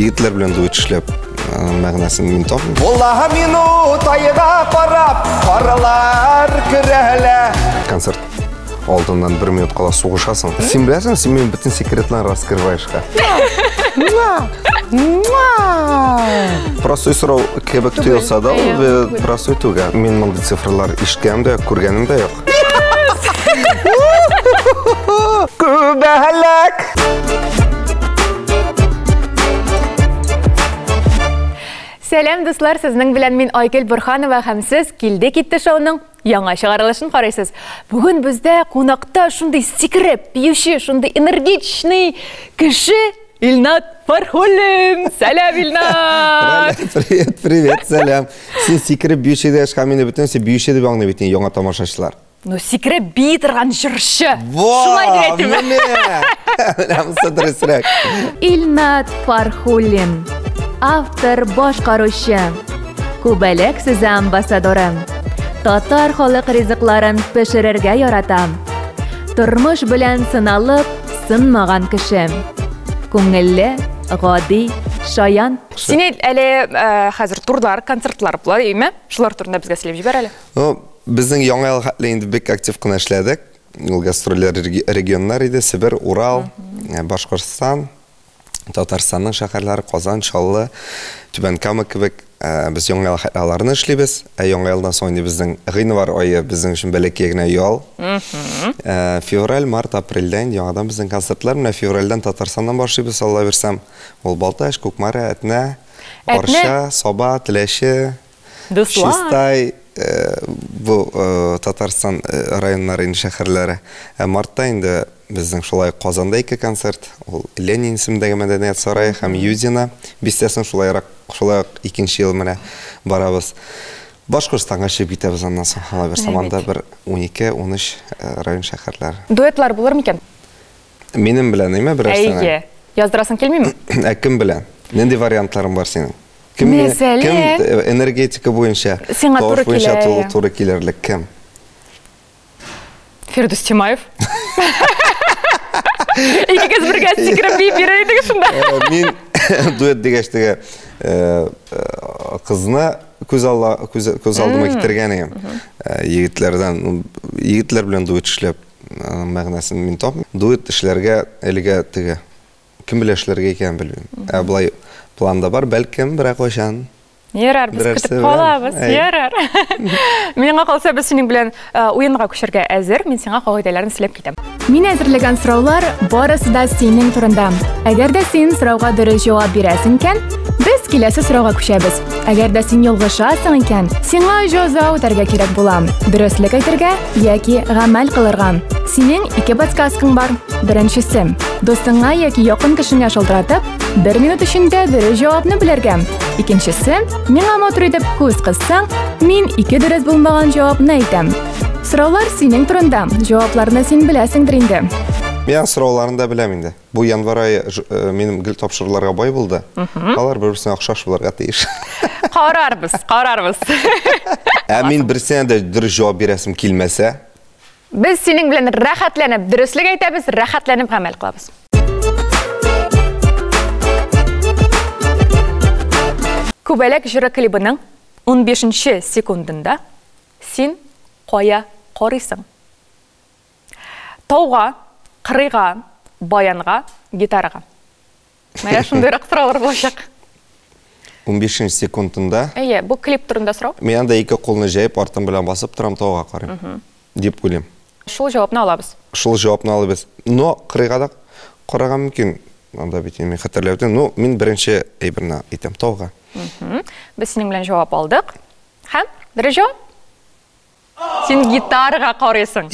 Егетләр белән дуэт эшләп, мәгънәсен мин тапмыйм. Була минут айга карап, карлар көрәлә. Концерт алдыннан бер минут кала сугышасың. Син беләсең, син минем бөтен секретларын раскрываешь. Простой сорау кебек тоелса да, ул простой түгел. Мин мондый цифрлар ишеткәнем дә, күргәнем дә юк. Күбәләк! Сәлам, дуслар, сезнең белән мин Айгөл Бурханова һәм сез Килде китте шоуның яңа чыгарылышын карыйсыз. Бүген бездә кунакта шундый сикереп биюче, шундый энергичный кеше Илнат Фархуллин. Сәлам, Илнат! Привет, привет, сәлам. Син сикереп биюче дигәч, һәм инде бөтенесе биюче дип аңлый бит инде яңа тамашачылар. Ну, сикереп бии торган җырчы. Шулай дип әйтим. Менә! Менә монысы дөресрәк. Илнат Фархуллин. Автор, башкаручы. Күбәләк сүзе амбассадоры. Татар халык ризыкларын пешерергә ярата. Тормыш белән сыналып, сынмаган кеше. Күңелле, гади, шаян. Син әле хәзер турлар, концертлар була, әйеме? Шулар турында безгә сөйләп җибәр әле. Ну, безнең яңа ел хәтле инде бик актив кына эшләдек. Ул гастрольләр регионнар иде, Себер, Урал, Башкортстан, Татарстанның шәһәрләре, Казан, Чаллы, Түбән Кама кебек. Без яңа ел хәтле аларны эшлибез. Ә яңа елдан соң инде безнең гыйнвар ае безнең өчен бәләкәй генә ял. Февраль, март, апрельдә инде яңадан безнең концертлар. Менә февральдән Татарстаннан башлыйбыз, Алла бирсәм. Ул Балтач, Кукмара, Әтнә, Арча, Саба, Теләче, Дуслар. Чистай, бу Татарстан районнары инде шәһәрләре. Ә мартта инде безнең шулай Казанда ике концерт. Ул Ленин исемендәге мәдәният сарае һәм Юдино бистәсен шулайрак, шулай ук икенче ел менә барабыз. Башкортстанга чыгып китәбез аннан соң, алла бирсә, анда бер 12-13 район шәһәрләре. Дуэтлар булыр микән? Минем белән, әйме, берәрсенә? Әйе. Яздырасың килмиме? Ә кем белән? Нинди вариантларың бар синең? Кем, Мәсәлән? кем энергетика буенча, Сиңа тавыш туры буенча килә, туры килерлек кем? Фирдүс Тимаев. Икегез бергә сикереп биеп йөрер идегез шунда. Мин дуэт дигәч теге кызны күз алла, күз, күз алдыма китергән идем. Егетләрдән, ну, егетләр белән дуэт эшләп, мәгънәсен мин тапмыйм. Дуэт эшләргә әлегә теге кем белән эшләргә икәнен белмим. Ә болай планда бар, бәлкем берәр кайчан. Ярар, без Берәрсе көтеп белән. калабыз. Әй. Ярар. Миңа калса, без синең белән уенга күчәргә әзер. Мин сиңа кагыйдәләрне сөйләп китәм. Мин әзерләгән сораулар барысы да синең турында. Әгәр дә син сорауга дөрес җавап бирәсең икән, без киләсе сорауга күчәбез. Әгәр дә син ялгышасың икән, сиңа җәза үтәргә кирәк була. Дөреслек әйтергә яки гамәл кылырга. Синең ике подсказкаң бар. Беренчесе, дустыңа яки якын кешеңә шалтыратып, бер минут эчендә дөрес җавапны белергә. Икенчесе, миңа матур итеп күз кыссаң, мин ике дөрес булмаган җавапны әйтәм. Сораулар синең турында, җавапларны син беләсеңдер инде. Мин сорауларны да беләм инде. Бу январь ае минем гел тапшыруларга бай булды. Алар бер-берсенә охшаш булырга тиеш. Карарбыз, карарбыз. Ә мин берсенә дә дөрес җавап бирәсем килмәсә? Без синең белән рәхәтләнеп дөреслек әйтәбез, рәхәтләнеп гамәл кылабыз. Күбәләк җыры клибының 15 секундында син кая карыйсың? Тауга, кырыйга, баянга, гитарага. Менә шундыйрак сораулар булачак. 15 секундында? Әйе, бу клип турында сорау. Мин анда ике кулны җәеп, артым белән басып торам, тауга карыйм. Дип уйлыйм. Шул җавапны алабыз. Шул җавапны алабыз. Но кырыйга да карарга мөмкин. Анда бит мин хәтерләп үтәм. Ну, мин беренче әйберне әйтәм, тауга. Без синең белән җавап алдык. Һәм дөрес җавап? Син гитарага карыйсың.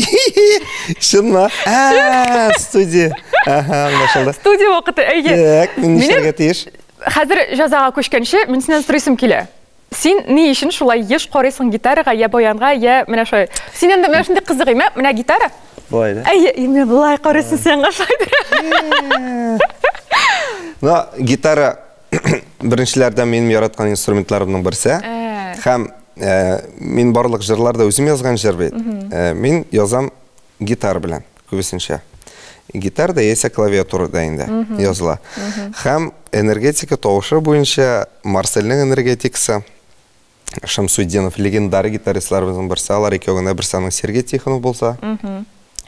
Чынмы? Ә, студия. Аһа, аңлашылды. Студия вакыты, әйе. Так, мин нишләргә тиеш? Хәзер җәзага күчкәнче, мин синнән сорыйсым килә. Син ни өчен шулай еш карыйсың гитарага, я баянга, я менә шулай? Син анда менә шундый кызык име? Менә гитара. Болай да? Әйе, менә болай карыйсың син аңа шулай. Ну, гитара беренчеләрдән минем яраткан инструментларымның берсе. Һәм мин барлык җырларда үзем язган җыр бит. Мин язам гитара белән, күбесенчә. Гитар да яисә клавиатура да инде языла. Һәм Энергетика тавышы буенча Марсельнең энергетикасы, Шамсудинов легендар гитаристларыбызның берсе, алар икәү генә, берсе аның Сергей Тихонов булса,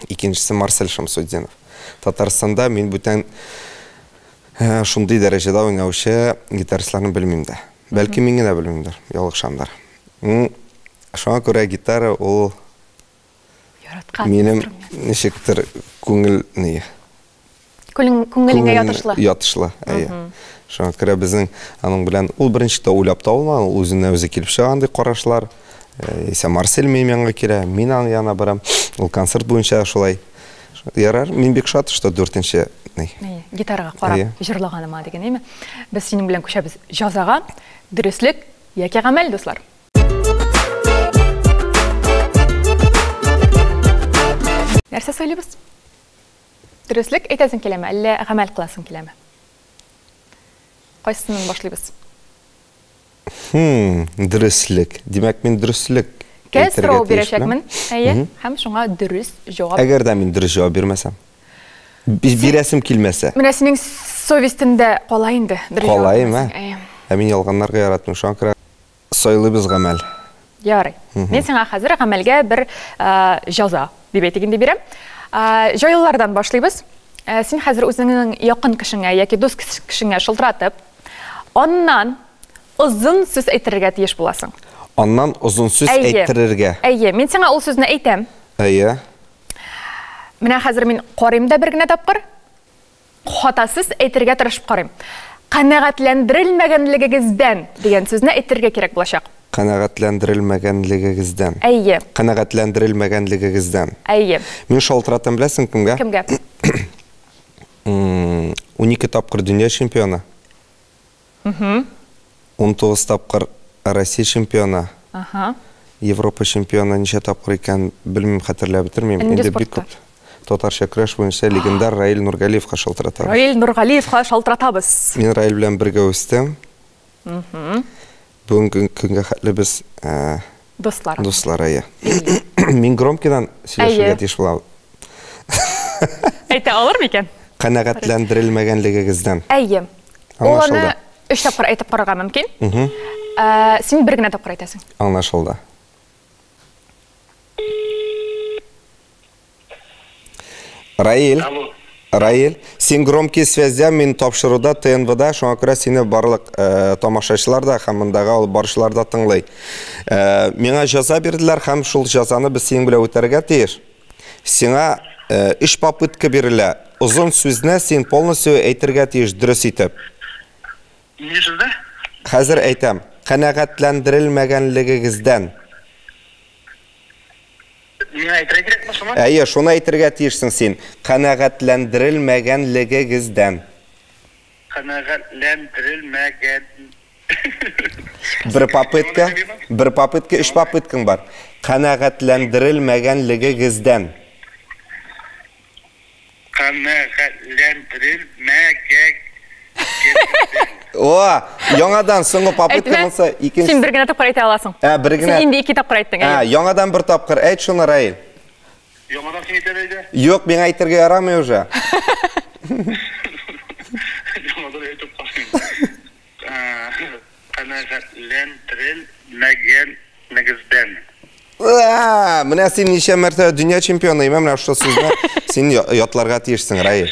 икенчесе Марсель Шамсудинов. Татарстанда мин бүтән шундый дәрәҗәдә уйнаучы гитаристларны белмим дә. Бәлки мин генә белмимдер, ялгышамдыр. Шуңа күрә гитара ул яраткан минем ничектер күңел ни Күңелеңә ятышлы. Ятышлы, әйе. Шуңа күрә безнең аның белән ул беренче дә уйлап табылмаган, ул үзеннән үзе килеп чыга андый карашлар. Исә Марсель минем янга килә, мин аның янына барам. Ул концерт буенча шулай. Ярар, мин бик шат, что дүртенче ни. Гитарага карап җырлаганыма дигән, әйме? Без синең белән күчәбез җазага. Дөреслек яки гамәл, дуслар. Нәрсә сайлыйбыз? Дөреслек әйтәсең киләме, әллә гамәл кыласың киләме? Кайсысыннан башлыйбыз? Хм, дөреслек. Димәк, мин дөреслек Кә сорау бирәчәкмен. Әйе, һәм шуңа дөрес җавап. Әгәр дә мин дөрес җавап бирмәсәм? Бирәсем килмәсә. Менә синең совестендә кала инде. Кала, әйе. Ә мин ялганнарга яратмыйм, шуңа күрә Сайлыйбыз гамәл. Ярый. Мин сиңа хәзер гамәлгә бер җаза дип әйтик инде бирәм. Җайлылардан башлыйбыз. Син хәзер үзеңнең якын кешеңә яки дус кешеңә шылтыратып, аннан озын сүз әйттерергә тиеш буласың. Аннан озын сүз әйттерергә. Әйе, мин сиңа ул сүзне әйтәм. Әйе. Менә хәзер мин карыйм да бер генә тапкыр. Хатасыз әйтергә тырышып карыйм. Канәгатьләндерелмәгәнлегегездән дигән сүзне әйтергә кирәк булачак. Канәгатьләндерелмәгәнлегегездән. Әйе. Канәгатьләндерелмәгәнлегегездән. Әйе. Мин шалтыратам, беләсең кемгә? Кемгә? 12 тапкыр дөнья чемпионы. 19 тапкыр Россия чемпионы. Ага. Европа чемпионы ничә тапкыр икән, белмим, хәтерләп бетермим. Нинди Инде бик спортта? күп. Татарча көрәш буенча легендар Раил Нургалиевка шалтыратабыз. Раил Нургалиевка шалтыратабыз. Мин Раил белән бергә үстем. Бүгенге көнгә хәтле без дуслар. Дуслар, әйе. Мин громкидан сөйләшергә тиеш булам. Әйтә алыр микән? Канәгатьләндерелмәгәнлегегездән. Әйе. Ул аны өч тапкыр әйтеп карарга мөмкин. Син бер генә тапкыр әйтәсең. Аңлашылды. Раил, Раил, син громкий связьдә, мин тапшыруда ТНВда, шуңа күрә сине барлык тамашачылар да һәм мондагы алып баручылар да тыңлый. Миңа җәза бирделәр һәм шул җәзаны без синең белән үтәргә тиеш. Сиңа өч попытка бирелә. Озын сүзне син полностью әйтергә тиеш дөрес итеп. Нинди сүзне? Хәзер әйтәм. Канәгатьләндерелмәгәнлегегездән. Миңа әйтергә кирәкме шуны? Әйе, шуны әйтергә тиешсең син. Канәгатьләндерелмәгәнлегегездән. Канәгатьләндерелмәгән. Бер попытка, бер попытка, өч попыткаң бар. Канәгатьләндерелмәгәнлегегездән. Канәгатьләндерелмәгән. О, яңадан соңгы попытка булса, икенче. Син бер генә тапкыр әйтә аласың. Ә, бер генә. Син инде ике тапкыр әйттең, әйе. Ә, яңадан бер тапкыр әйт шуны, Раил. Яңадан син әйтә әйдә. Юк, миңа әйтергә ярамый уже. Яңадан әйтеп карыйм. Канәгатьләндерелмәгәнлегегездән. Ә, менә син ничә мәртәбә дөнья чемпионы, имә менә шушы сүзне син ятларга тиешсең, Раил.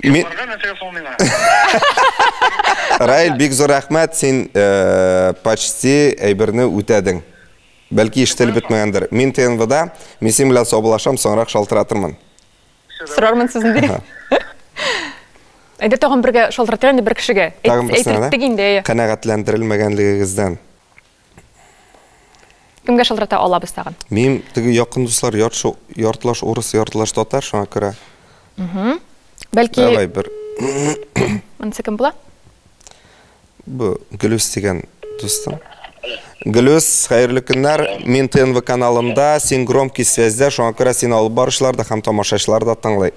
Мин... Раил, бик зур рәхмәт, син почти әйберне үтәдең. Бәлки ишетелеп бетмәгәндер. Мин ТНВда, мин синең белән саубуллашам, соңрак шалтыратырмын. Сорармын сезне ди. Әйдә тагын бергә шалтыратыйк инде бер кешегә. Тагын берсенә, да? Әйттек инде, әйе. Канәгатьләндерелмәгәнлегегездән. Кемгә шалтырата алабыз тагын? Мин теге якын дуслар яртылаш урыс, яртылаш татар, шуңа күрә. Бәлки Давай бер. Монысы кем була? Бу Гөлүс дигән дустым. Гөлүс, хәерле көннәр. Мин ТНВ каналында, син громкий связьдә, шуңа күрә син алып баручылар да һәм тамашачылар да тыңлый.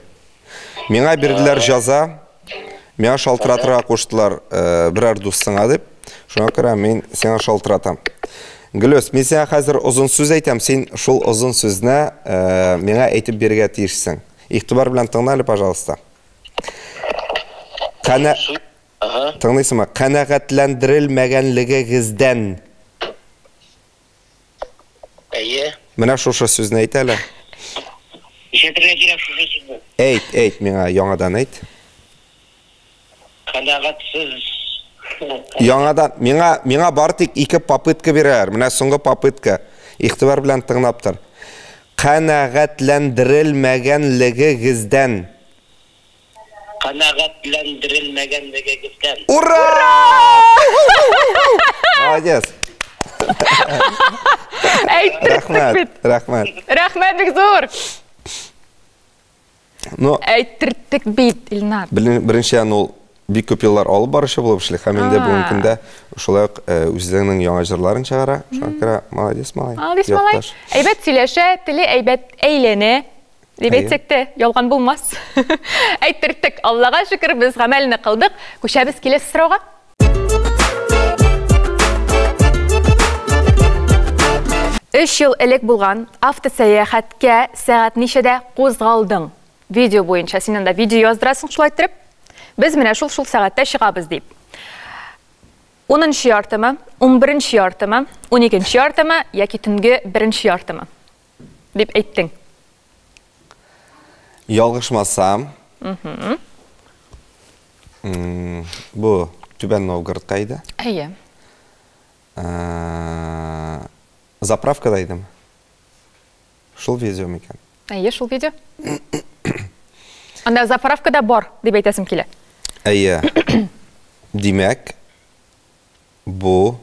Миңа бирделәр җаза. Миңа шалтыратырга куштылар, берәр дустыңа дип. Шуңа күрә мин сиңа шалтыратам. Гөлүс, мин сиңа хәзер озын сүз әйтәм, син шул озын сүзне миңа әйтеп бирергә тиешсең. Игътибар белән тыңла әле, пожалуйста. Ага. Тыңлыйсыңмы? Канәгатьләндерелмәгәнлегегездән. Әйе. Менә шушы сүзне әйт әле. Ишетергә кирәк шушы сүзне. Әйт, әйт миңа яңадан әйт. Канәгатьсез. Яңадан миңа миңа бары тик ике попытка бирәләр. Менә соңгы попытка. Игътибар белән тыңлап тор. Канәгатьләндерелмәгәнлегегездән. Канәгатьләндерелмәгәнлегегездән. Ура! Молодец. Әйттердек Рәхмәт, бит. рәхмәт. Рәхмәт бик зур. Ну, Әйттердек бит, Илнар. Беренчедән ул бик күп еллар алып баручы булып эшли һәм инде бүгенге көндә шулай ук үзенең яңа җырларын чыгара. Шуңа күрә молодец малай. Молодец малай. Якташ. Әйбәт сөйләшә, теле әйбәт әйләнә. Дип Әйе. әйтсәк тә, ялган булмас. Әйттердек, Аллага шөкер, без гамәлне кылдык. Күчәбез киләсе сорауга. Өч ел элек булган автосәяхәткә сәгать ничәдә кузгалдың? Видео буенча син анда видео яздырасың шулай иттереп. Без менә шул-шул сәгатьтә чыгабыз дип. 10 яртымы, 11 яртымы, 12 яртымы яки төнге 1 яртымы дип әйттең. Ялгышмасам, бу Түбән Новгородка иде. Әйе. Заправкада идем. Шул видео микән? Әйе, шул видео. Анда заправкада бар дип әйтәсем килә. Әйе. Димәк, бу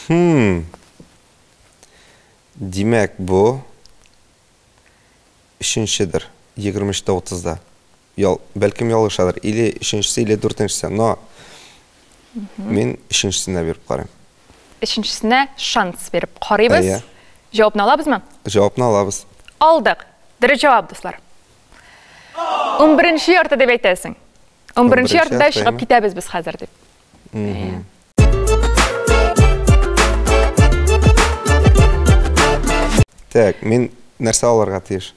Хм. Димәк, бу өченчедер. 23:30-да. Ял, бәлкем ялгышадыр. Или өченчесе, или дүртенчесе. Но мин өченчесенә биреп карыйм. Өченчесенә шанс биреп карыйбыз. Әйе. Җавапны алабызмы? Җавапны алабыз. Алдык. Дөрес җавап, дуслар. 11 ярты дип әйтәсең. 11 яртыда ярты, чыгып әйе. китәбез без хәзер дип. Әйе. Так, мин нәрсә алырга тиеш?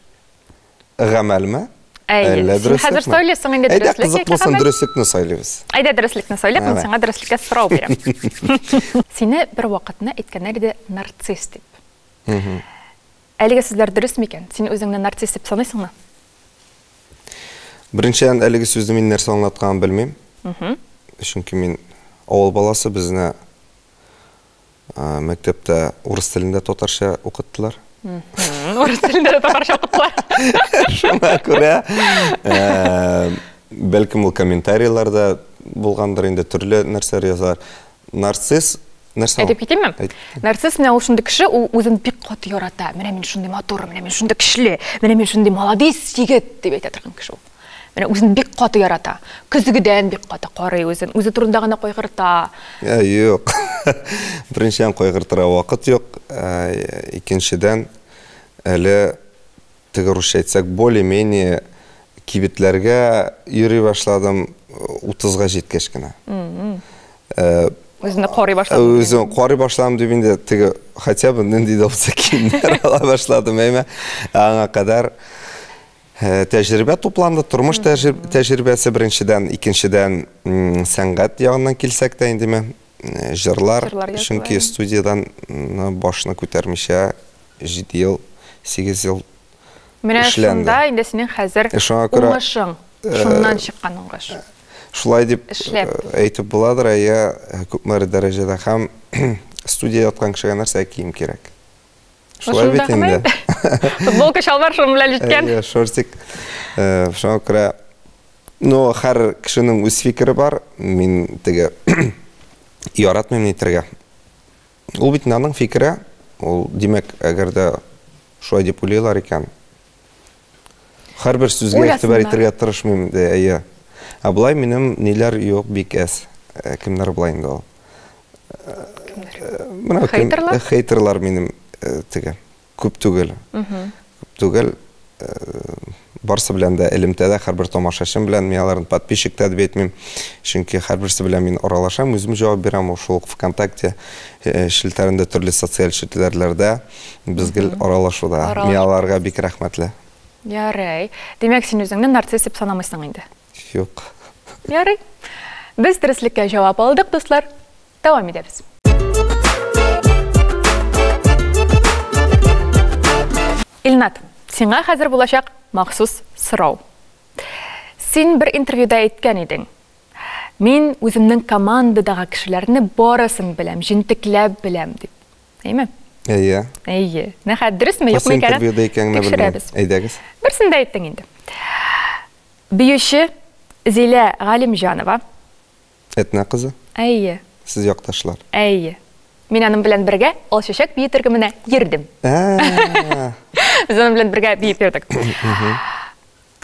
Гамәлме? Әйе. Әллә Син хәзер дөреслекме? сайлыйсың инде Әйдә, дөреслеккә кызык яки булсын, гамәл. дөреслекне сайлыйбыз. Әйдә дөреслекне сайлыйк, мин Давай. сиңа дөреслеккә сорау бирәм. Сине бер вакытны әйткәннәр иде нарцисс дип. Әлеге сүзләр дөрес микән? Син үзеңне нарцисс дип саныйсыңмы? Беренчедән, әлеге сүзне мин нәрсә аңлатканын белмим. Чөнки мин авыл баласы, безне мәктәптә урыс телендә татарча укыттылар. Урыс телендә дә татарча укыттылар. Шуңа күрә, бәлкем ул комментарийларда булгандыр инде, төрле нәрсәләр язалар. Нарцисс нәрсә ул? Әйтеп китимме? Әйт. Нарцисс менә ул шундый кеше, ул үзен бик каты ярата. Менә мин шундый матур, менә мин шундый көчле, менә мин шундый молодец егет дип әйтә торган кеше ул. Менә үзен бик каты ярата. Көзгедән бик каты карый үзен, үзе турында гына кайгырта. Юк. Беренчедән кайгыртырга вакыт юк. Икенчедән, әле теге русча әйтсәк, более-менее кибетләргә йөри башладым 30-га җиткәч кенә. Үзеңне карый башладым. Үзем карый башладым дип инде теге хотя бы нинди дә булса киемнәр ала башладым, әйме. Аңа кадәр тәҗрибә тупланды, тормыш тәҗрибәсе беренчедән, икенчедән, сәнгать ягыннан килсәк тә индеме, җырлар, Җырлар языла, чөнки әйе. студиядан башны күтәрмичә 7 ел, 8 ел Менә эшләнде. шунда инде синең хәзер Шуңа күрә, уңышың, шуннан чыккан уңыш. Шулай дип, Эшләп. әйтеп буладыр, әйе, күпмедер дәрәҗәдә һәм студия яткан кешегә нәрсә кием кирәк. Шулай бит Шунда гына инде. инде. Футболка, чалбар шуның белән җиткән. Әйе, шортик. Шуңа күрә, ну, һәр кешенең үз фикере бар. Мин теге яратмыйм әйтергә. Ул бит аның фикере, ул, димәк, әгәр дә шулай дип уйлыйлар икән, һәрбер сүзгә игътибар Уйласыннар. итәргә тырышмыйм, ди, әйе. Ә болай минем ниләр юк, бик әз. Кемнәр болай инде ул? Менә кем, Хейтерлар? хейтерлар минем, теге күп түгел. Күп түгел. Барсы белән дә элемтәдә, һәрбер тамашачым белән, мин аларны подписчик та дип әйтмим. Чөнки һәрберсе белән мин аралашам, үзем җавап бирәм, шул ук ВКонтакте, челтәрендә, төрле социаль челтәрләрдә без гел аралашуда. Аралаш- Мин аларга бик рәхмәтле. Ярый. Димәк, син үзеңне нарцисс дип санамыйсың инде. Юк. Ярый. Без дөреслеккә җавап алдык, дуслар. Дәвам итәбез. Илнат, сиңа хәзер булачак махсус сорау. Син бер интервьюда әйткән идең. Мин үземнең командадагы кешеләрне барысын беләм, җентекләп беләм дип. Әйме? Әйе. Әйе. Нәхәт дөресме, Кайсы юкмы икәнен интервьюда икәнен белмим. тикшерәбез. Әйдәгез. Берсен дә әйттең инде. Биюче Зилә Галимҗанова. Әтнә кызы. Әйе. Сез якташлар. Әйе. Мин аның белән бергә Алчәчәк бию төркеменә йөрдем. Ә. Без аның белән бергә биеп йөрдек.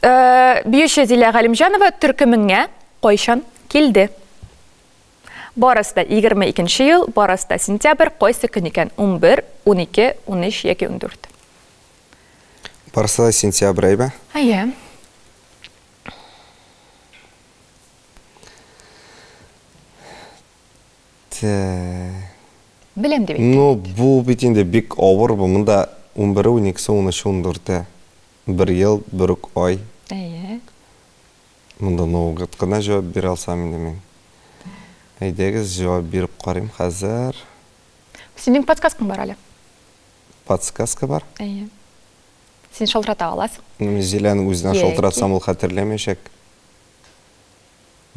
Э, биюче Зилә Галимҗанова төркемеңә кайчан килде? Барысы да 22 ел, барысы да сентябрь, кайсы көн икән? 11, 12, 13 яки 14. Барысы да сентябрь, әйбә? Әйе. Беләм дип әйттем. Ну, бу бит инде бик авыр бу. Монда 11, 12, 13, 14. Бер ел, бер үк ай. Әйе. Монда наугад кына җавап бирә алсам инде мин. Әйдәгез, җавап биреп карыйм хәзер. Синең подсказкаң бар әле. Подсказка бар? Әйе. Син шалтырата аласың. Зиләнең үзенә Яки. шалтыратсам, ул хәтерләмәячәк.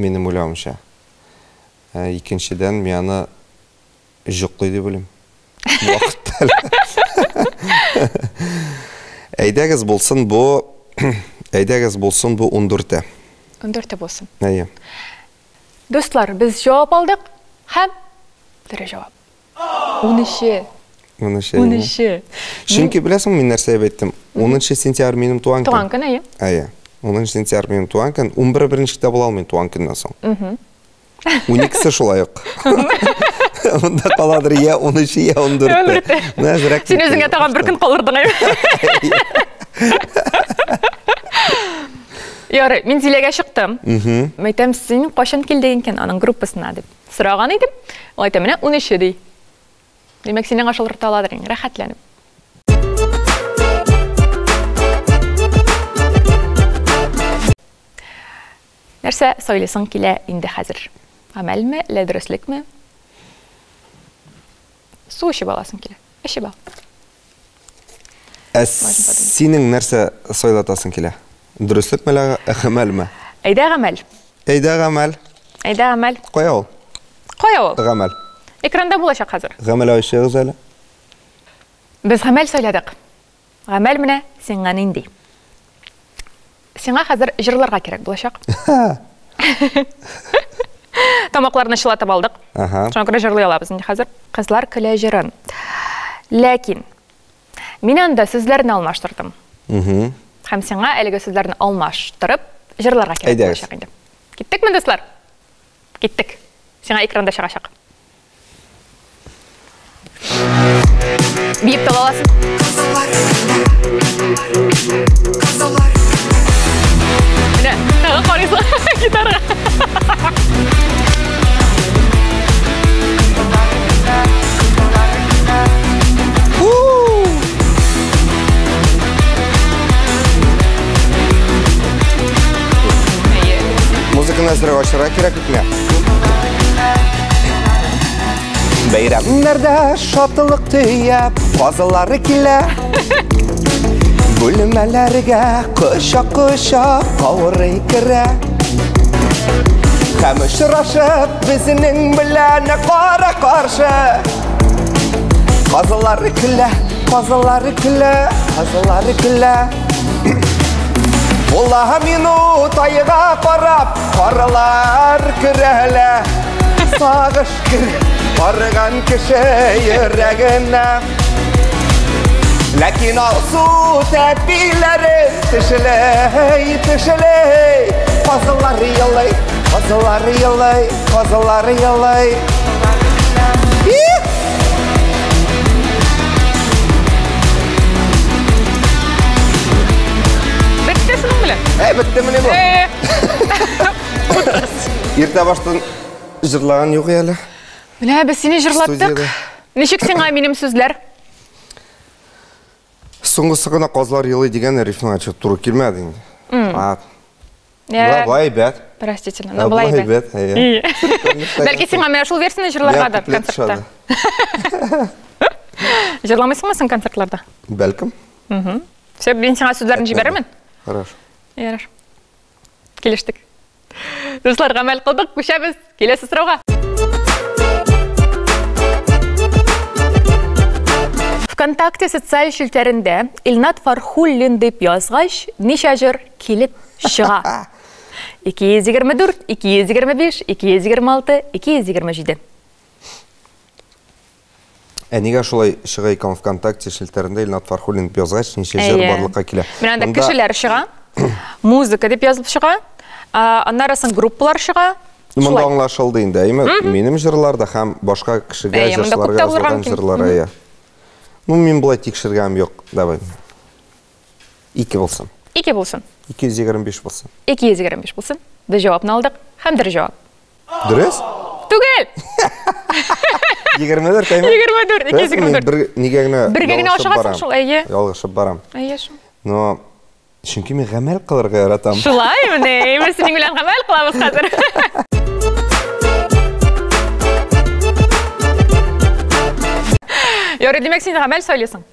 Минем уйлавымча. Ә, икенчедән, мин аны җоклый дип уйлыйм. Вакыт әле. Әйдәгез булсын бу, әйдәгез булсын бу 14-тә. 14-тә булсын. Әйе. Дуслар, без җавап алдык һәм дөрес җавап. 13-е. 13-е. 13-е. Чөнки беләсеңме, мин нәрсә дип әйттем? 10 сентябрь минем туган көн. Туган көн, әйе. Әйе. 10 сентябрь минем туган көн. 11 беренче дә була алмый туган көннән соң. 12-се шулай ук. Монда каладыр я 13, я 14. Менә әзрәк. Син үзеңә тагын бер көн калдырдың, әйе. Ярый, мин Зиләгә чыктым. Әйтәм, син кайчан килдең икән аның группасына дип сораган идем. Ул әйтә, менә 13-е ди. Димәк, синең шалтырата аладыр инде, рәхәтләнеп. Нәрсә сайлыйсың килә инде хәзер? Гамәлме, әллә дөреслекме? Су эчеп аласың килә. Эчеп ал. Ә синең нәрсә сайлатасың килә? Дөреслекме, әллә гамәлме? Әйдә гамәл. Әйдә гамәл. Әйдә гамәл. Кая ул? Кая ул? Гамәл. Экранда булачак хәзер. Гамәл ачыгыз әле. Без гамәл сайладык. Гамәл менә сиңа нинди? Сиңа хәзер җырларга кирәк булачак. Тамакларны чылатып алдык. Ага. Шуңа күрә җырлый алабыз инде хәзер. Кызлар көлә җырын. Ләкин мин анда сүзләрне алмаштырдым. Һәм сиңа әлеге сүзләрне алмаштырып җырларга кирәк Әйдәгез. булачак инде. Киттекме, дуслар? Киттек. Сиңа экранда чыгачак. Биеп тә аласың. Менә, тагын карыйсың гитарага. Әйе. Музыканы әзрәк ачарга кирәк бит миңа. Бәйрәмнәрдә шатлык төяп, казылары килә. Бүлмәләргә кочак-кочак каурый керә. Һәм очрашып безнең белән кара-каршы. Казылары көлә, казылары көлә, казылары көлә. Була минут айга карап, карлар керәлә. Сагыш кер, карган кеше йөрәгенә. Ләкин алсу тәпиләре төшеләй, төшеләй. Казылар елый, казылар елый, казылар елый. Их! Бетте шуның белән. Әй, бетте менә бу. Иртә баштан җырлаган юк әле. Менә без сине җырлаттык. Студияда. Ничек сиңа минем сүзләр? Соңгысы гына казлар елый дигән рифмага чыгып туры килмәде инде. А, Ә, Болай әйбәт. Простительно. Ну, болай әйбәт. Әйбәт, әйе. Бәлки сиңа менә шул версияне җырларга да концертта. Җырламыйсыңмы соң концертларда? Бәлкем. Все, мин сиңа сүзләрне җибәрермен. Хорошо. Ярар. Килештек. Дуслар, гамәл кылдык, күчәбез киләсе сорауга. ВКонтакте социаль челтәрендә Илнат Фархуллин дип язгач, ничә җыр килеп чыга? 224, 225, 226, 227. Ә нигә шулай чыга икән ВКонтакте челтәрендә Илнат Фархуллин дип язгач, ничә җыр барлыкка килә? Менә анда кешеләр чыга, музыка дип язылып чыга, аннары соң группалар чыга. Монда аңлашылды инде, әйме? Минем җырлар да һәм башка кешегә җырчыларга язылган җырлар, әйе. Ну, мин болай тикшергәнем юк, давай. 2 булсын. 2 булсын. 225 булсын. 225 булсын. Без җавапны алдык һәм дөрес җавап. Дөрес? Түгел! 24, әйме? 24, 224. Бер, нигә генә Бергә генә ашыгасың шул, әйе. Ялгышып барам. Әйе шул. Но чөнки мин гамәл кылырга яратам. Шулай менә, без синең белән гамәл кылабыз хәзер. Ярый, димәк, син гамәл сайлыйсың.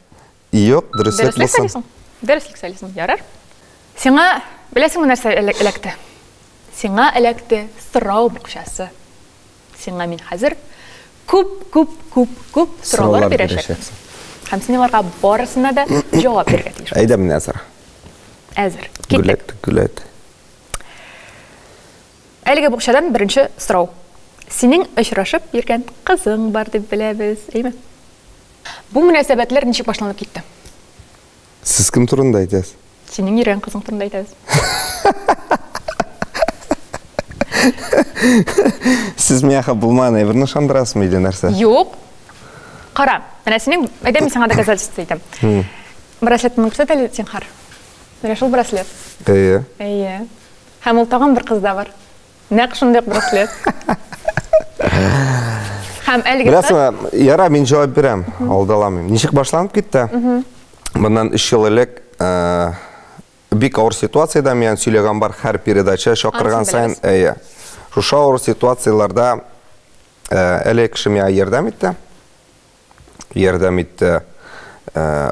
Юк, дөреслек булсын. Дөреслек сайлыйсың. Ярар. Сиңа, беләсеңме нәрсә эләкте? Сиңа эләкте сорау букчасы. Сиңа мин хәзер күп, күп, күп, күп сораулар бирәчәкмен. Һәм син аларга барысына да җавап бирергә тиеш. Әйдә, мин әзер. Әзер. Киттек. Гүләт, гүләт. Әлеге букчадан беренче сорау. Синең очрашып йөргән кызың бар дип беләбез, әйме? Бу мөнәсәбәтләр ничек башланып китте? Сез кем турында әйтәсез? Синең йөргән кызың турында әйтәбез. Сез миңа хәп булмаган әйберне ышандырасызмы или нәрсә? Юк. Кара, менә синең, әйдә мин сиңа доказательство әйтәм. Браслетыңны күрсәт әле, зинһар. Менә шул браслет. Әйе. Әйе. Һәм ул тагын бер кызда бар. Нәкъ шундый ук браслет. Һәм әлеге Беләсеңме, яра, мин җавап бирәм, алдаламыйм. Ничек башланып китте? Моннан 3 ел элек бик авыр ситуациядә мин сөйләгән бар һәр передача чакырган саен, әйе. Шушы авыр ситуацияләрдә әле кеше миңа ярдәм итте. Ярдәм итте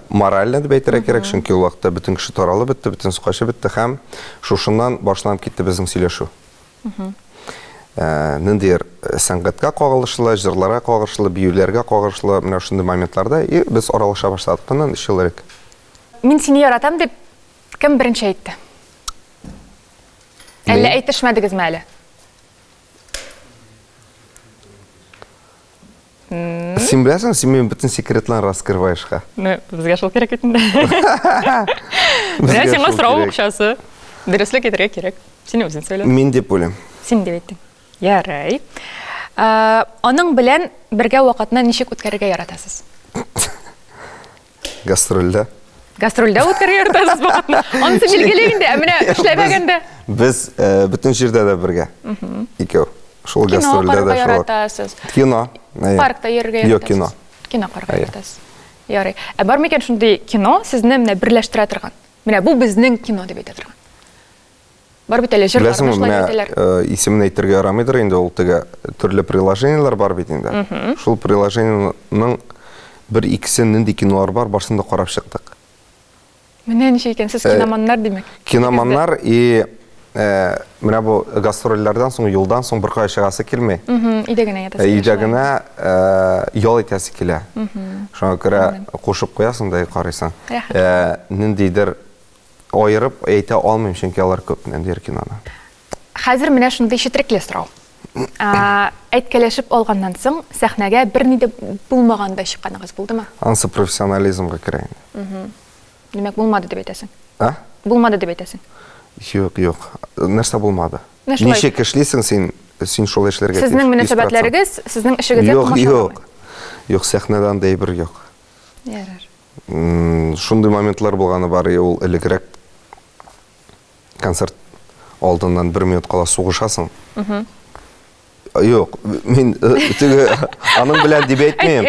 морально дип әйтергә кирәк, чөнки ул вакытта бөтен кеше таралып бетте, бөтен качып бетте һәм шушыннан башланып китте безнең сөйләшү. Ниндидер сәнгатькә кагылышлы, җырларга кагылышлы, биюләргә кагылышлы менә шундый моментларда и без аралаша башладык. Моннан 3 ел элек. Мин сине яратам дип кем беренче әйтте? Әллә әйтешмәдегезме әле? Син беләсең, син минем бөтен секретларны раскрываешь, ха. Ну, безгә шул кирәк бит инде. Менә сиңа сорау акчасы. Дөреслек әйтергә кирәк. Син үзең сөйлә. Мин дип уйлыйм. Син дип әйттең. Ярай. Аның белән бергә вакытны ничек үткәрергә яратасыз? Гастрольдә. Гастрольдә үткәрергә яратасыз вакытны. Анысы билгеле инде, ә менә эшләмәгәндә. Без бөтен җирдә дә бергә. Икәү. Шул гастрольдә дә шул. Яратасыз. Кино. Паркта йөрергә яратасыз. Юк, кино. Кино карарга яратасыз. Ярый. Ә бар микән шундый кино сезне менә берләштерә торган? Менә бу безнең кино дип әйтә торган. Бар бит әле җырлар шулай әйтәләр. Исемен әйтергә ярамыйдыр инде, ул теге төрле приложениеләр бар бит инде. Шул приложениеның бер икесе нинди кинолар бар, барысын да карап чыктык. Менә ничек икән, сез киноманнар димәк. Киноманнар и менә бу гастрольләрдән соң, юлдан соң беркая чыгасы килми. Өйдә генә ятасы. Өйдә генә ял итәсе килә. Шуңа күрә кушып куясың да карыйсың. Ниндидер аерып әйтә алмыйм, чөнки алар күп ниндидер киноны. Хәзер менә шундый четерекле сорау. Әйткәләшеп алганнан соң сәхнәгә берни дә булмагандай чыкканыгыз булдымы? Ансы профессионализмга керә инде. Димәк, булмады дип әйтәсең. А? Булмады дип әйтәсең. Юк, юк. Нәрсә булмады? Ничек эшлисең син, син шул эшләргә тиеш. Сезнең мөнәсәбәтләрегез, сезнең эшегезгә комачауламый. Юк, юк. Юк, сәхнәдә андый әйбер юк. Ярар. Шундый моментлар булганы бар, ул элегрәк концерт алдыннан бер минут кала сугышасың. Юк, мин теге аның белән дип әйтмим.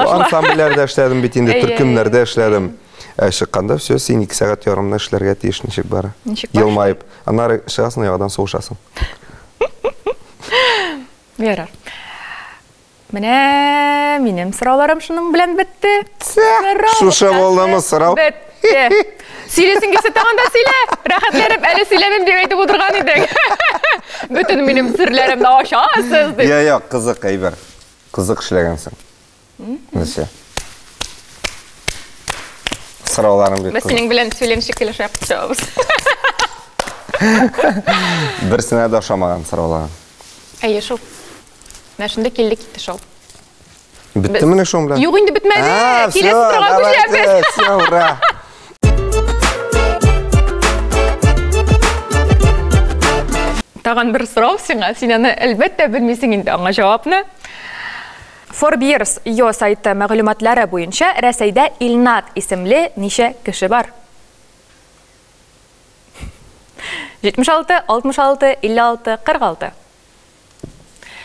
Ансамбльләрдә эшләдем бит инде, төркемнәрдә эшләдем. Чыкканда все, син 2 сәгать ярымны эшләргә тиеш, ничек бара. Елмаеп. Аннары чыгасың, яңадан сугышасың. Ярар. Менә минем сорауларым шуның белән бетте. Шушы булдымы сорау? Бетте. Сөйлисең килсә тагын да сөйлә. Рәхәтләнеп әле сөйләмим дип әйтеп утырган идең. Бөтен минем серләремне ачасыз дип. Я, я, кызык әйбер. Кызык эшләгәнсең. Нәрсә? Сорауларым бик Без синең белән сөйләм шикелле шаяк чыгабыз. Берсенә дә ошамаган сорауларым. Әйе шул. Менә шунда килде китте шул. Бетте менә шуның белән? Юк инде бетмәде. Киләсе сорауга күчәбез. Все, ура. Тагын бер сорау сиңа. Син аны әлбәттә белмисең инде аңа җавапны. Forbes Йо сайты мәгълүматлары буенча Рәсәйдә Илнат исемле ничә кеше бар? 76, 66, 56, 46.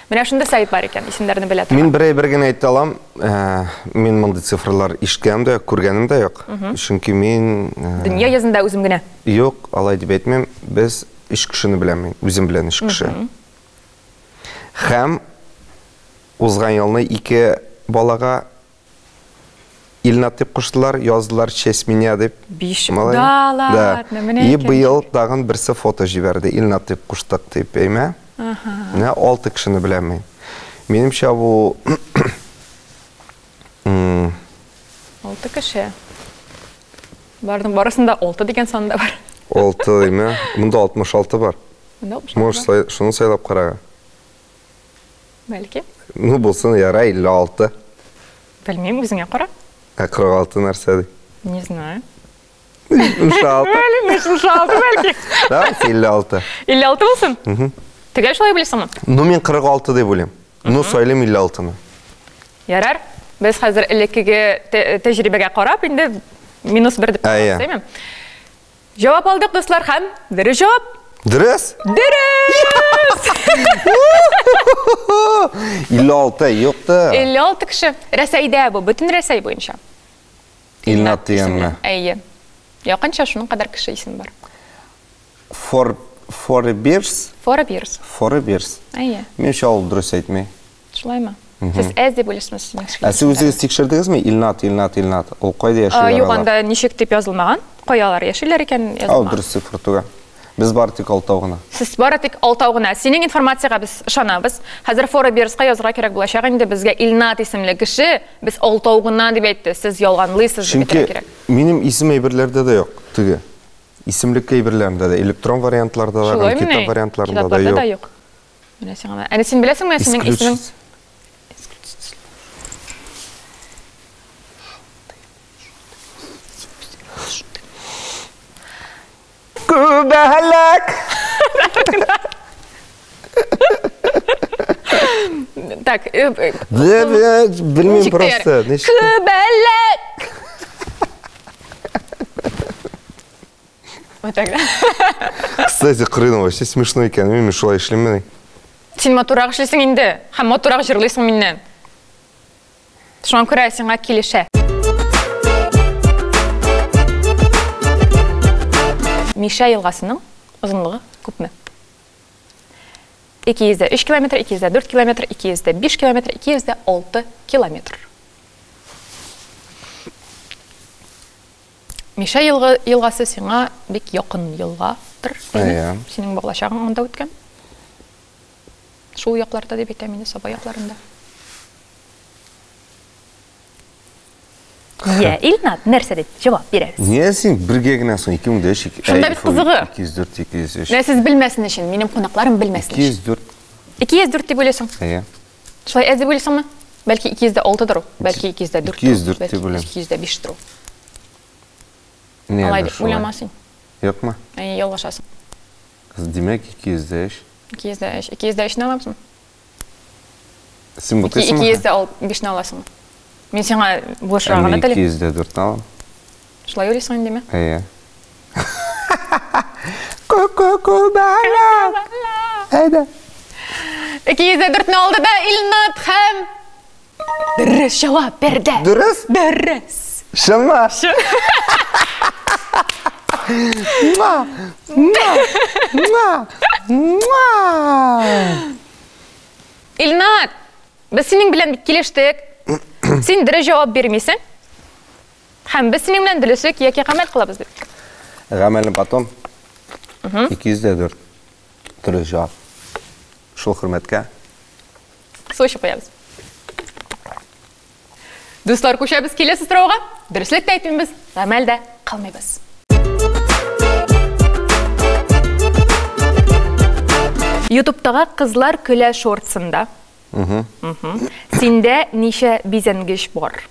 Менә шундый сайт бар икән, исемнәрне белә торган. Мин бер әйбер генә әйтә алам. Мин мондый цифрлар ишеткәнем дә, күргәнем дә юк. Чөнки мин Дөнья йөзендә үзем генә. Юк, алай дип әйтмим. Без өч кешене беләм мин, үзем белән өч кеше. Һәм узган елны ике балага Илнат дип куштылар, яздылар честь меня дип. Биш. Да ладно, менә И быел тагын берсе фото җибәрде, Илнат дип куштык дип, әйме? Менә 6 кешене беләм мин. Минемчә бу 6 кеше. Барның барысында 6 дигән сан да бар. 6 димә? Монда 66 бар. Монда 66. Может, шуны сайлап карага. Бәлки. Ну, булсын, ярай, 56. Белмим, үзеңә кара. Ә 46 нәрсә ди? Не знаю. 76. Бәлки, 76 бәлки. Давайте 56. 56 булсын? Төгәл шулай беләсеңме? Ну, мин 46 дип уйлыйм. Ну, сайлыйм 56-ны. Ярар. Без хәзер элеккеге тәҗрибәгә карап, инде минус 1 дип калабыз, Җавап алдык, дуслар, һәм дөрес җавап. Дөрес? Дөрес! 56 юк та. 56 кеше. Рәсәйдә бу, бөтен Рәсәй буенча. Илнат дигәнме? Әйе. Якынча шуның кадәр кеше исеме бар. Forbes? Forbes. Forbes. Әйе. Минемчә ул дөрес әйтми. Шулаймы? Сез әз дип уйлыйсызмы? Ә сез үзегез тикшердегезме? Илнат, Илнат, Илнат. Ул кайда яшиләр? Юк, анда ничек дип язылмаган. Каялар яшиләр икән язылмаган. Ул дөрес цифр түгел. Без бары тик алтау гына. Сез бары тик алтау гына. Синең информациягә без ышанабыз. Хәзер Forbes-ка язырга кирәк булачак инде безгә Илнат исемле кеше без алтау гына дип әйтте. Сез ялганлыйсыз дип әйтергә кирәк. Чөнки минем исем әйберләрдә дә юк, теге. Исемлек әйберләрендә дә, электрон вариантларда да, китап вариантларында да юк. Менә сиңа. Әне син беләсеңме, синең исемең? Күбәләк! Так, Белмим просто. Күбәләк! Вот так, да? Кстати, кырыйдан вообще смешно икән. Мин шулай эшлим. Син матуррак эшлисең инде. Һәм матуррак җырлыйсың миннән. Шуңа күрә сиңа килешә. Мишә елгасының озынлыгы күпме? 203 километр, 204 километр, 205 километр, 206 километр. Мишә елгасы сиңа бик якын елгадыр. Синең балачагың анда үткән. Шул якларда дип әйтәм инде, Саба якларында. Я, Илнат, нәрсә дип җавап бирәбез? Нигә син бергә генә соң 2003, Шунда бит кызыгы. 204, 203. Менә сез белмәсен өчен, минем кунакларым белмәсен өчен. 204. 204 дип уйлыйсың? Әйе. Шулай әз дип уйлыйсыңмы? Бәлки 206-дыр ул, бәлки 204. 204 дип уйлыйм. 205-тер ул. Алай дип уйлама син. Юкмы? Әйе, ялгышасың. Димәк, 203. 203. 203-не алабызмы? Син бутыйсыңмы? 205-не аласыңмы? Мин сиңа булышырга гына телим. 204-не алам. Шулай уйлыйсың инде, Әйе. Ку-ку-ку-бала! Әйдә. 204-не алды да Илнат һәм дөрес җавап бирде. Дөрес? Дөрес. Чынмы? Чын. Муа! Муа! Муа! Муа! Илнат, без синең белән бит килештек. Син дөрес җавап бирмисең. Һәм без синең белән дөреслек яки гамәл кылабыз бит. Гамәлне потом. 204. Дөрес җавап. Шул хөрмәткә. Су эчеп куябыз. Дуслар, күчәбез киләсе сорауга. Дөреслек тә әйтмибез, гамәл дә кылмыйбыз. Ютубтагы кызлар көлә шортсында. Синдә ничә бизәнгеч бар?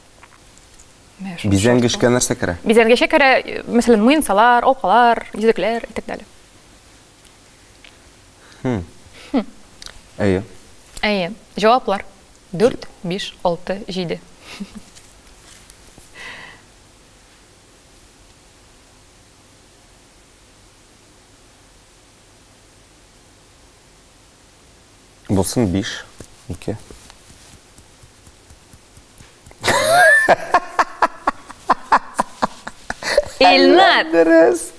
Бизәнгечкә нәрсә керә? Бизәнгечкә керә, мәсәлән, муенсалар, алкалар, йөзекләр и так далее. Әйе. Әйе. Җаваплар. 4, 5, 6, 7. Булсын 5, 2. Илнат! Дөрес.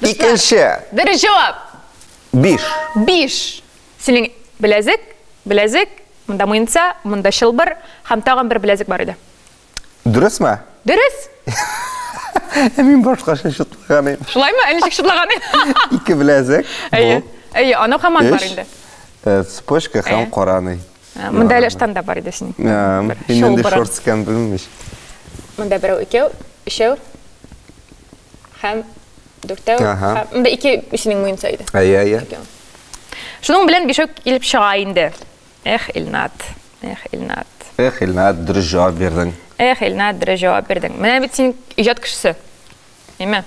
Икенче. Дөрес җавап. 5. 5. Синең беләзек, беләзек, монда муенса, монда чылбыр һәм тагын бер беләзек бар иде. Дөресме? Дөрес. Ә мин башкача чутлаган идем. Шулаймы? Ә ничек чутлаган идең? Ике беләзек. Әйе. Әйе, аны һаман бар инде. Цепочка һәм караный. Монда әле штан да бар иде синең. Мин нинди шорт икәнен белмим ич. Монда берәү, икәү, өчәү һәм дүртәү. Монда ике синең муенса иде. Әйе, әйе. Шуның белән бишәү килеп чыга инде. Эх, Илнат. Эх, Илнат. Эх, Илнат, дөрес җавап бирдең. Эх, Илнат, дөрес җавап бирдең. Менә бит син иҗат кешесе. Әйме?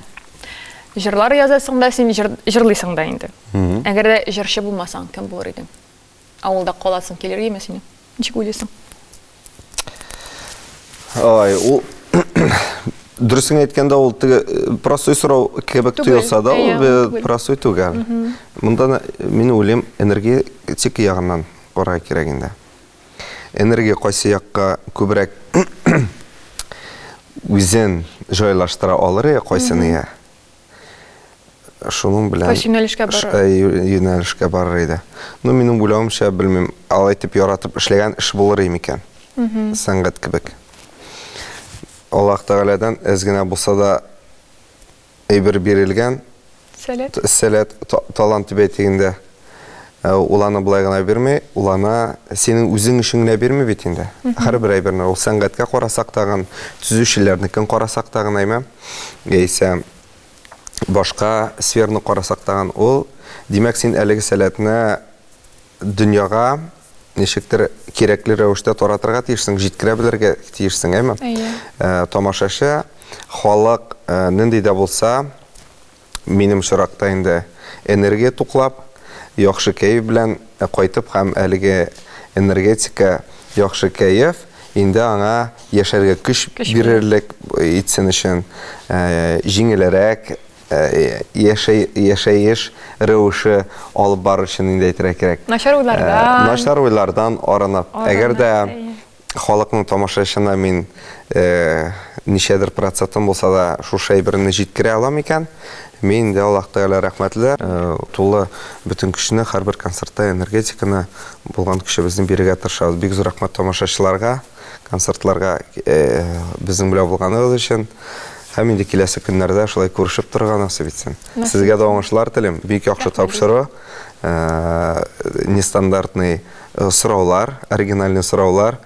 Җырлар язасың да, син җырлыйсың да инде. Әгәр дә җырчы булмасаң, кем булыр идең? Авылда каласың килер име синең? Ничек уйлыйсың? Ай, ул дөресен әйткәндә, ул теге простой сорау кебек тоелса да, ул простой түгел. Монда мин уйлыйм, энергетика ягыннан карарга кирәк инде. Энергия кайсы якка күбрәк үзен җайлаштыра алыр, я кайсы нигә. Шуның белән кайсы юнәлешкә барыр? Юнәлешкә барыр иде. Ну, минем уйлавымча, белмим, алай итеп яратып эшләгән эш булыр иде микән? Сәнгать кебек. Аллаһ Тәгаләдән әз генә булса да әйбер бирелгән. Сәләт. Сәләт, талант дип әйтик инде. Ул аны болай гына бирми, ул аны синең үзең өчен генә бирми бит инде. Һәрбер әйберне, ул сәнгатькә карасак тагын, төзүчеләрнекен карасак тагын, әйме? Яисә башка сфераны карасак тагын, ул, димәк, син әлеге сәләтне дөньяга ничектер кирәкле рәвештә таратырга тиешсең, җиткерә белергә тиешсең, әйме? Тамашачы, халык нинди дә булса, минем очракта инде энергия туклап, яхшы кәеф белән кайтып һәм әлеге энергетика, яхшы кәеф инде аңа яшәргә көч бирерлек итсен өчен, җиңелрәк яшәеш рәвеше алып барыр өчен инде әйтергә кирәк. Начар уйлардан. Начар уйлардан арынып. Әгәр дә халыкның тамашачына мин ничәдер процентын булса да шушы әйберне җиткерә алам икән, мин инде Аллаһ Тәгалә рәхмәтле, тулы бөтен көчне һәрбер концертта энергетиканы булган көчебезне бирергә тырышабыз. Бик зур рәхмәт тамашачыларга, концертларга безнең белән булганыгыз өчен. Һәм инде киләсе көннәрдә шулай күрешеп торырга насыйп итсен. Сезгә дә уңышлар телим. Бик яхшы тапшыру, нестандартный сораулар, оригинальный сораулар.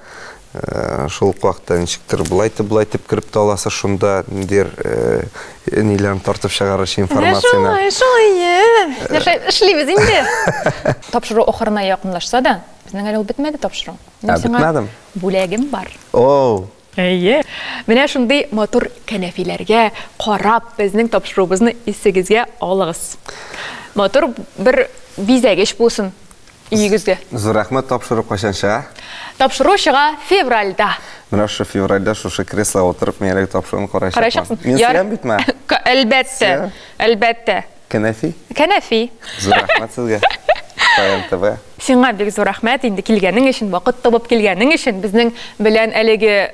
Шул ук вакытта ничектер былай итеп, былай итеп кереп тә аласыз, шунда ниндидер ниләрне тартып чыгарыр информацияне. Шулай, шулай. Нәрсә эшлибез инде? Тапшыру ахырына якынлашса да, безнең әле ул бетмәде тапшыру. Бетмәдеме? Бүләгем бар. Оу. Әйе. Менә шундый матур кәнәфиләргә карап безнең тапшыруыбызны исегезгә алыгыз. Матур бер бизәгеч булсын өегезгә. Зур рәхмәт. Тапшыру кайчан чыга? Тапшыру чыга февральдә. Менә шушы февральдә шушы креслога утырып мин әлеге тапшыруны караячакмын. Караячаксың. Мин сөям битме? Әлбәттә. Әлбәттә. Кәнәфи? Кәнәфи. Зур рәхмәт сезгә. Шаян ТВ. Сиңа бик зур рәхмәт инде килгәнең өчен, вакыт табып килгәнең өчен, безнең белән әлеге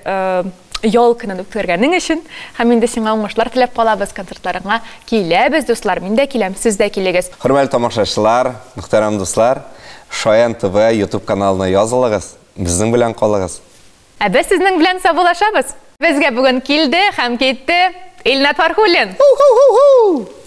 ял көнен үткәргәнең өчен. Һәм инде сиңа уңышлар теләп калабыз, концертларыңа киләбез, дуслар. Мин дә киләм, сез дә килегез. Хөрмәтле тамашачылар, мөхтәрәм дуслар, Шаян ТВ YouTube каналына язылыгыз, безнең белән калыгыз. Ә без сезнең белән саубуллашабыз. Безгә бүген килде һәм китте Илнат Фархуллин. Ху-ху-ху-ху!